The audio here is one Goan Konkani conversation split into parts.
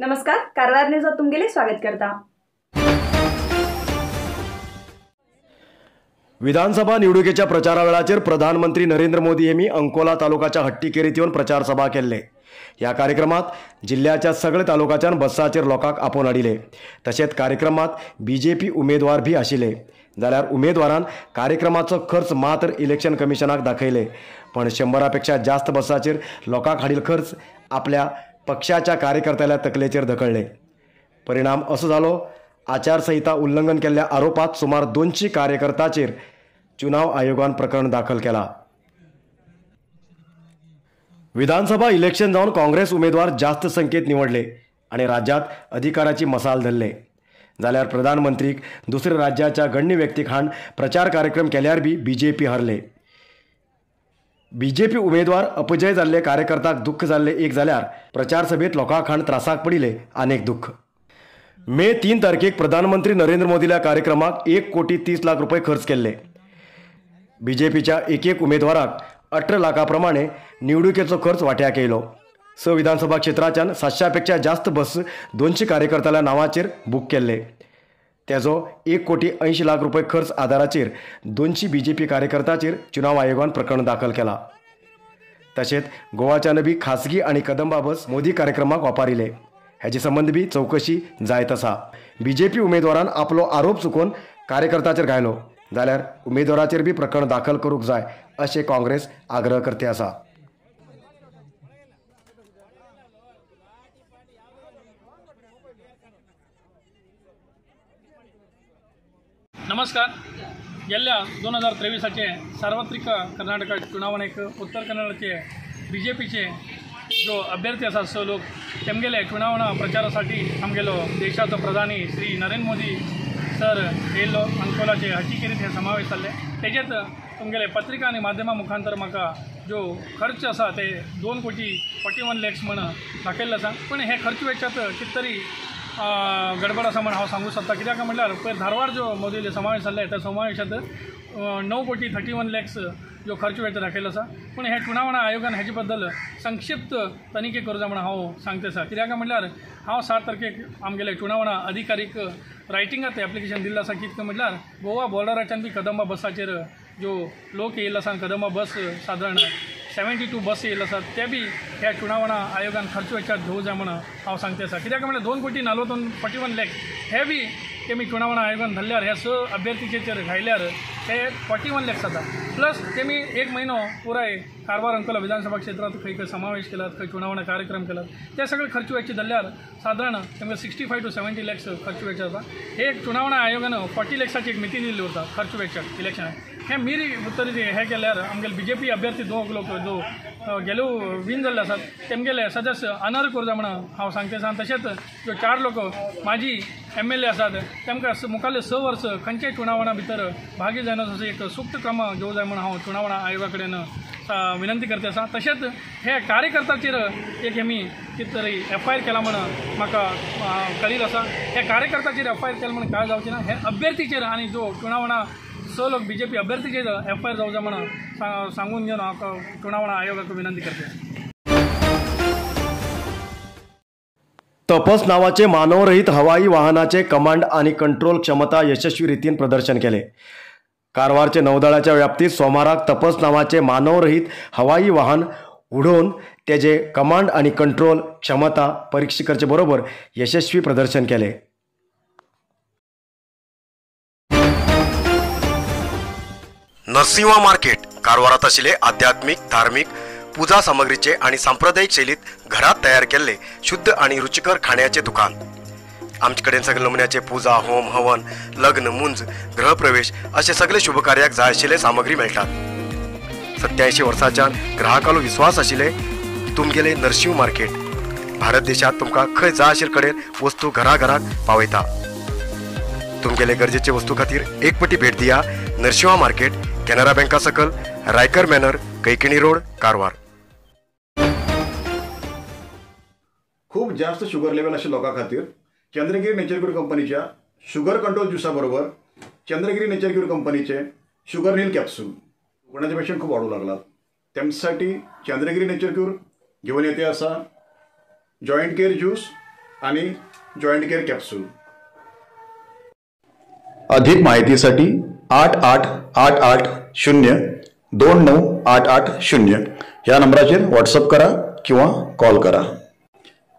नमस्कार, कारवार न्यूजात तुमगेले स्वागत करता। विधानसभा निवडणुकीच्या प्रचारावेळाचेर प्रधानमंत्री नरेंद्र मोदी यांनी अंकोला तालुकाच्या हट्टीकेरीत येवन प्रचार सभा केल्ले। ह्या कार्यक्रमात जिल्ह्याच्या सगळे तालुकाच्यान बसाचेर लोकांक आपोवन हाडिले। तशेंच कार्यक्रमात बीजेपी उमेदवार बी आशिल्ले, जाल्यार उमेदवारान कार्यक्रमाचो खर्च मात्र इलेक्शन कमिशनाक दाखयले, पण 100 पेक्षा जास्त बसाचेर लोकांक हाडिल खर्च आपल्या पक्षाच्या कार्यकर्त्याल्या तकलेचेर धकळले। परिणाम असो जालो, आचारसंहिता उल्लंघन केल्ल्या आरोपात सुमार 200 कार्यकर्त्यांचेर चुनाव आयोगान प्रकरण दाखल केला। विधानसभा इलेक्शन जावन काँग्रेस उमेदवार जास्त संख्येत निवडले आणि राज्यात अधिकाराची मसाल धरले, जाल्यार प्रधानमंत्रीक दुसऱ्या राज्याच्या गण्य व्यक्तीक हाण प्रचार कार्यक्रम केल्यार बी बीजेपी हरले। बीजेपी उमेदवार अपजय जाल्ले कार्यकर्त्याक दुःख जाल्ले एक जाल्यार प्रचार सभेत लोकांक हाण त्रासाक पडिले अनेक दुःख। मे 3 तारखेक प्रधानमंत्री नरेंद्र मोदील्या कार्यक्रमाक 1,30,00,000 रुपये खर्च केल्ले। बीजेपीच्या एक एक उमेदवाराक 18 लाखाप्रमाणे निवडणुकीचो खर्च वाट्याक येयलो। 6 विधानसभा क्षेत्राच्यान 700 पेक्षा जास्त बस 200 कार्यकर्त्याल्या नांवाचेर बूक केल्ले। तेजो 1,80,00,000 रुपये खर्च आधाराचेर 200 बीजेपी कार्यकर्त्याचेर चुनाव आयोगान प्रकरण दाखल केला। तशेंच गोवाच्यान बी खासगी आनी कदंबा बस मोदी कार्यक्रमाक वापरिले, हेजे संबंद बी चवकशी जायत आसा। बीजेपी उमेदवारान आपलो आरोप चुकोवन कार्यकर्त्याचेर घायलो, जाल्यार उमेदवाराचेर बी प्रकरण दाखल करूंक जाय अशें काँग्रेस आग्रह करते आसा। नमस्कार। गेल्या 2023 सार्वत्रिक कर्नाटक चुनावणेक उत्तर कन्नडचे बीजेपीचे जो अभ्यर्थी आसा 6 लोक तेमगेले चुनावणा प्रचारासाठी आमगेलो देशाचो प्रधानी श्री नरेंद्र मोदी सर येयल्लो अंकोलाचे हट्टीकेरीत हे समावेश जाल्ले। तेजेच तुमगेले पत्रिका आनी माध्यमा मुखांतर म्हाका जो खर्च आसा ते 2,41,00,000 म्हण दाखयल्लो आसा, पूण हे खर्च वेच्यात कितें तरी गडबड आसा म्हण हांव सांगूंक सोदता। कित्याक म्हणल्यार पयर धारवाड जो मोदीले समावेश जाल्ले त्या समावेशांत 9,31,00,000 जो खर्च वेळ दाखयलो आसा, पूण हे चुनावणा आयोगान हेजे बद्दल संक्षिप्त तनिखे करूं जाय म्हण हांव सांगता आसा। कित्याक म्हणल्यार हांव 7 तारखेक आमगेले चुनावणा अधिकारीक रायटिंगात एप्लिकेशन दिल्लें आसा। कितें म्हणल्यार गोवा बॉर्डराच्यान बी कदंबा बसाचेर जो लोक येयल्लो आसा, कदंबा बस सादारण 72 बस येयल्लो आसा, ते बी ह्या चुनावणा आयोगान खर्च वेच्यात घेवं जाय म्हण हांव सांगता आसा। कित्याक म्हणल्यार 2,41,00,000 हे बी तेमी चुनावणा आयोगान धरल्यार हे 6 अभ्यर्थीचेर घायल्यार ते 41 लॅक्स जाता। प्लस तेमी 1 महिनो पुराय कारवार अंकोला विधानसभा क्षेत्रांत खंय खंय समावेश केलात, खंय चुनावणा कार्यक्रम केलात, ते सगळे खर्च वेचे धरल्यार सादारण तेमकां 65 to 70 lakhs खर्च वेचे जाता। हे एक चुनावणा आयोगान 40 लॅक्साची एक मिती दिल्ली उरता खर्च वेच्याक इलेक्शनाक। हे मिरी तरी हे केल्यार आमगेले बीजेपी अभ्यर्थी 2 लोक जो गेलो विन जाल्ले आसात तेमगेले सदस्य अनर्ह करूं जाय म्हण हांव सांगता आसा। तशेंच जो 4 लोक माजी MLA आसात तेमकां मुखाल्ले 6 वर्स खंयच्याय चुनावणा भितर भागी जायना असो एक सुक्त क्रम घेवं जाय म्हण हांव चुनावणा आयोगा कडेन विनंती करता आसा। तशेंच हे कार्यकर्त्याचेर एक हेमी कितें तरी FIR केला म्हण म्हाका कळीत आसा। हे कार्यकर्त्याचेर FIR केला म्हण काय जावचें ना, हे अभ्यर्थीचेर आनी जो चुनावणा 6 लोक बीजेपी अभ्यर्थीचेर FIR जावं जाय म्हण सांगून घेवन हांव चुनावणा आयोगाक विनंती करता। तपस नावाचे मानवरहित हवाई वाहनाचे कमांड आणि कंट्रोल क्षमता यशस्वी रीतीन प्रदर्शन केले। कारवारचे नौदळाच्या व्याप्तीत सोमाराक तपस नावाचे मानवरहित हवाई वाहन उडोवन तेजे कमांड आणि कंट्रोल क्षमता परीक्षा करचे बरोबर यशस्वी प्रदर्शन केले। नरसिंहा मार्केट कारवारात आशिल्ले आध्यात्मिक, धार्मिक पूजा सामग्रीचे आणि सांप्रदायिक शैलीत घरात तयार केल्ले शुद्ध आणि रुचिकर खाण्याचे दुकान। आमचे कडेन सगळे नमुन्याचे पूजा, होम, हवन, लग्न, मुंज, गृहप्रवेश असे सगळे शुभकार्याक जाय आशिल्ले सामग्री मेळटात। 87 वर्सांच्यान ग्राहकालो विश्वास आशिल्ले तुमगेले नरसिंह मार्केट भारत देशात तुमकां खंय जाय आशिल्ले कडेन वस्तू घरा घराक पावयता। तुमगेले गरजेचे वस्तू खातीर एक पटी भेट दिया नरसिंहा मार्केट, केनरा बँका सकल, रायकर मॅनर, कैकिणी रोड, कारवार। खूप जास्त शुगर लेवल अशा लोकां खातीर चंद्रगिरी नेचर क्यूर कंपनीच्या शुगर कंट्रोल ज्युसा बरोबर चंद्रगिरी नेचर क्यूर कंपनीचे शुगर नील कॅप्सूल कोणाचे पेशंट खूप वाढू लागलात त्यांच्यासाठी चंद्रगिरी नेचर क्यूर घेऊन येते असा जॉईंट केअर ज्यूस आणि जॉईंट केअर कॅप्सूल. अधिक माहितीसाठी 8 8 8 8 0 2 9 8 8 0 ह्या नंबराचेर व्हॉट्सअप करा किंवा कॉल करा.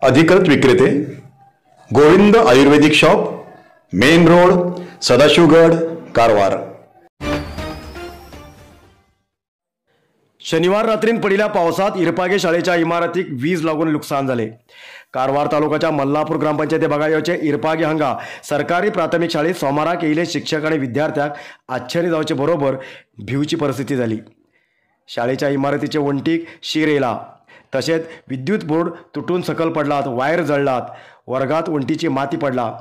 अधिकृत विक्रेते Govind Ayurvedic shop, main road, Sadashivgad, Karwar. शनिवार रात्रीन पडिल्ल्या पावसात इरपागे शाळेच्या इमारतीक वीज लागून लुकसाण जाले. कारवार तालुक्याच्या मल्लापूर ग्रामपंचायती भागा येवचे इरपागे हांगा सरकारी प्राथमिक शाळेत सोमाराक येयले शिक्षक आनी विद्यार्थ्यांक आश्चर्य जावचे बरोबर भिवची परिस्थिती जाली. शाळेच्या इमारतीचे वण्टीक शीर येयला, तशेंच विद्युत बोर्ड तुटून सकल पडलात, वायर जळ्ळात, वर्गात वण्टीची माती पडला,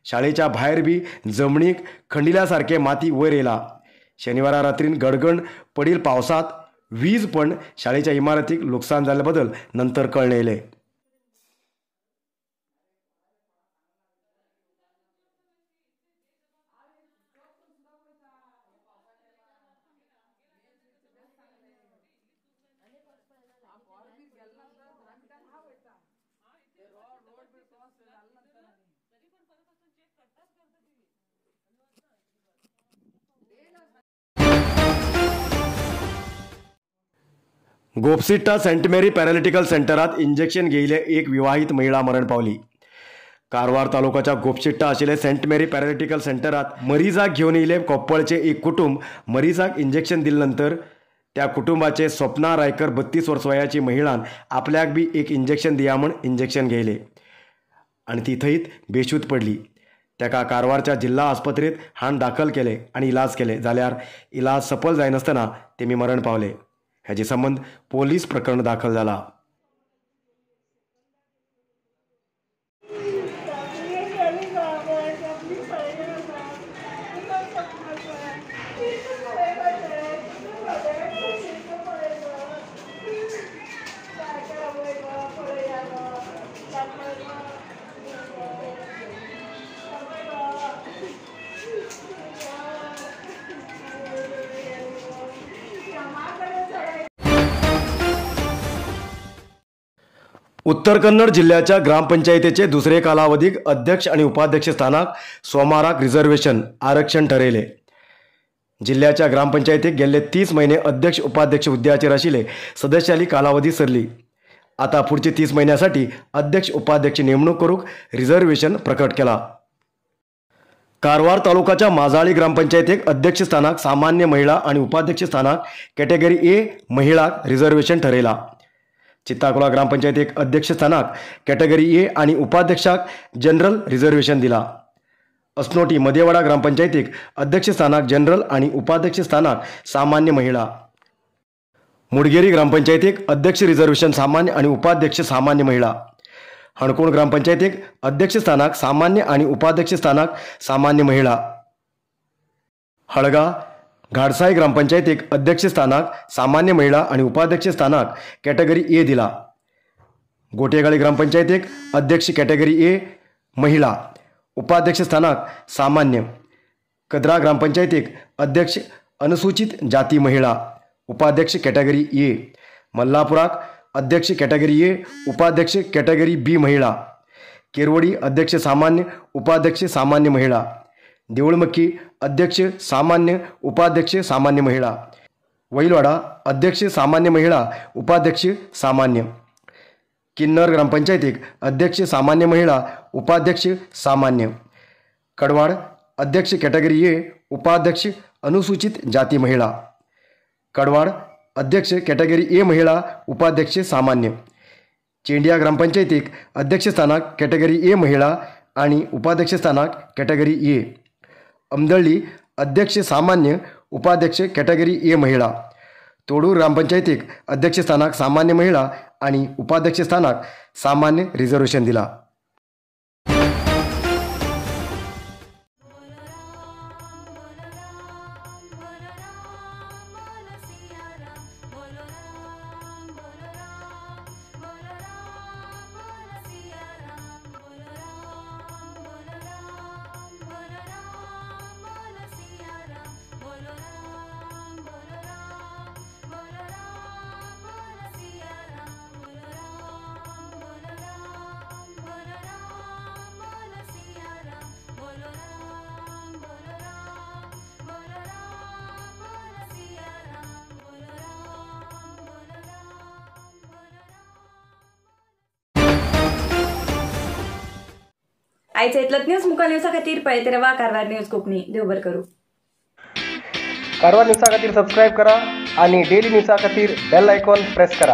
शाळेच्या भायर बी जमनीक खंडिल्या सारके माती वयर येयला. शनिवारा रात्रीन गडगड पडील पावसात वीज पण शाळेच्या इमारतीक लुकसाण जाल्ले बद्दल नंतर कळणे येयलें. गोपसिट्टा सेंट मेरी पॅरालिटिकल सेंटरात इंजेक्शन घेयिल्ले एक विवाहित महिला मरण पावली. कारवार तालुक्याच्या गोपसिट्टा आशिल्ले सेंट मेरी पॅरालिटिकल सेंटरात मरीजाक घेवन येयिल्ले कोप्पळचे एक कुटुंब मरीजाक इंजेक्शन दिले नंतर त्या कुटुंबाचे स्वप्ना रायकर 32 वर्स वयाची महिलान आपल्याक बी एक इंजेक्शन दिया म्हूण इंजेक्शन घेयले आनी ती थंयच बेशुद्ध पडली. ताका कारवारच्या जिल्हा आस्पत्रेंत हाण दाखल केले आनी इलाज केले, जाल्यार इलाज सफल जायनासतना तेमी मरण पावले. हाजे संबंद पोलीस प्रकरण दाखल जाला. उत्तर कन्नड जिल्ह्याच्या ग्रामपंचायतीचे दुसरे कालावधीक अध्यक्ष आणि उपाध्यक्ष स्थानाक सोमाराक रिझर्वेशन आरक्षण ठरयले. जिल्ह्याच्या ग्रामपंचायतीक गेल्ले 30 महिने अध्यक्ष उपाध्यक्ष हुद्द्याचेर आशिल्ले सदस्यांली कालावधी सरली. आता पुढचे 30 महिन्यासाठी अध्यक्ष उपाध्यक्ष नेमणूक करूक रिझर्वेशन प्रकट केला. कारवार तालुक्याच्या माजाळी ग्रामपंचायतीक अध्यक्ष स्थानाक सामान्य महिला आणि उपाध्यक्ष स्थानाक कॅटेगरी ए महिलाक रिझर्वेशन ठरयला. चित्ताकोला ग्रामपंचायतीक अध्यक्ष स्थानाक कॅटेगरी ए आणि उपाध्यक्षाक जनरल रिझर्वेशन दिला. असनोटी मदेवाडा ग्रामपंचायतीक अध्यक्ष स्थानाक जनरल आणि उपाध्यक्ष स्थानाक सामान्य महिला. मुडगेरी ग्रामपंचायतीक अध्यक्ष रिझर्वेशन सामान्य आणि उपाध्यक्ष सामान्य महिला. हणकोण ग्रामपंचायतीक अध्यक्ष स्थानाक सामान्य आणि उपाध्यक्ष स्थानाक सामान्य महिला. हळगा घाडसाई ग्रामपंचायतीक अध्यक्ष स्थानाक सामान्य महिला आणि उपाध्यक्ष स्थानाक कॅटेगरी ए दिला. गोटेगाळी ग्रामपंचायतीक अध्यक्ष कॅटेगरी ए महिला, उपाध्यक्ष स्थानाक सामान्य. कद्रा ग्रामपंचायतीक अध्यक्ष अनुसूचित जाती महिला, उपाध्यक्ष कॅटेगरी ए. मल्लापुराक अध्यक्ष कॅटेगरी ए, उपाध्यक्ष कॅटेगरी बी महिला. केरवडी अध्यक्ष सामान्य, उपाध्यक्ष सामान्य महिला. देऊळमक्की अध्यक्ष सामान्य, उपाध्यक्ष सामान्य महिला. वैलवाडा अध्यक्ष सामान्य महिला, उपाध्यक्ष सामान्य. किन्नर ग्रामपंचायतीक अध्यक्ष सामान्य महिला, उपाध्यक्ष सामान्य. कडवाड अध्यक्ष कॅटेगरी ए, उपाध्यक्ष अनुसूचित जाती महिला. कडवाड अध्यक्ष कॅटेगरी ए महिला, उपाध्यक्ष सामान्य. चेंडिया ग्रामपंचायतीक अध्यक्ष स्थानाक कॅटेगरी ए महिला आणि उपाध्यक्ष स्थानाक कॅटेगरी ए. अमदळ्ळी अध्यक्ष सामान्य, उपाध्यक्ष कॅटेगरी ए महिला. तोडूर ग्रामपंचायतीक अध्यक्ष स्थानाक सामान्य महिला आणि उपाध्यक्ष स्थानाक सामान्य रिझर्वेशन दिला. आयचे इतलोच न्यूज मुखार न्यूजा खातीर पळयत रावा कारवार न्यूज कोंकणी. देव बरें करूं. कारवार न्यूजा खातीर सबस्क्रायब करा आणि डेली न्यूजा खातीर बेल आयकॉन प्रेस करा.